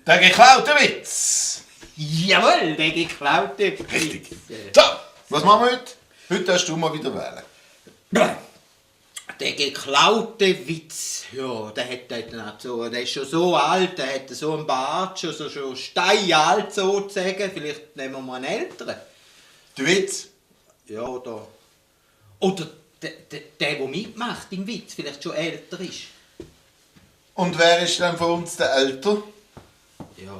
Der geklaute Witz. Jawohl, der geklaute Witz. Richtig. So, was machen wir heute? Heute darfst du mal wieder wählen. Der geklaute Witz, ja, der ist schon so alt, der hat so einen Bart, schon steinalt sozusagen. Vielleicht nehmen wir mal einen älteren. Der Witz? Ja, oder der mitmacht im Witz, vielleicht schon älter ist. Und wer ist denn von uns der Älter? Ja,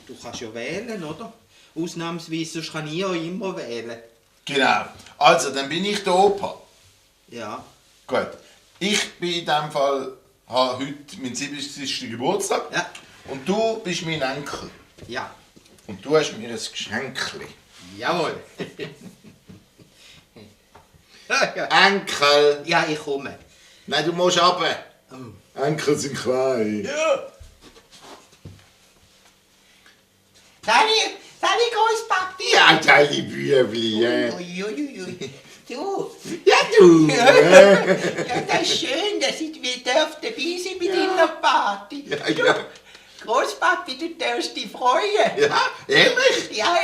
du kannst ja wählen, oder? Ausnahmsweise, sonst kann ich ja immer wählen. Genau. Also, dann bin ich der Opa. Ja. Gut. Ich bin in diesem Fall, habe heute meinen 70. Geburtstag. Ja. Und du bist mein Enkel. Ja. Und du hast mir ein Geschenkli. Jawohl. Enkel! Ja, ich komme. Nein, du musst runter. Oh. Enkel sind klein. Ja. Sali, Großpapi. Ja, deine Bübli. Uiuiui. Du. Ja, du. Ja, das ist schön, dass ich dabei sein bei deiner Party. Ja. Großpapi, du darfst dich freuen. Ja, ehrlich? Ja,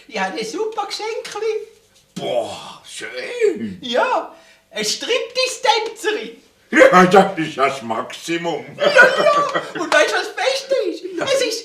ich habe ein super Geschenkli. Boah, schön. Ja, ein Striptease-Tänzerin. Ja, das ist das Maximum. Und weißt du, was das Beste ist? Es ist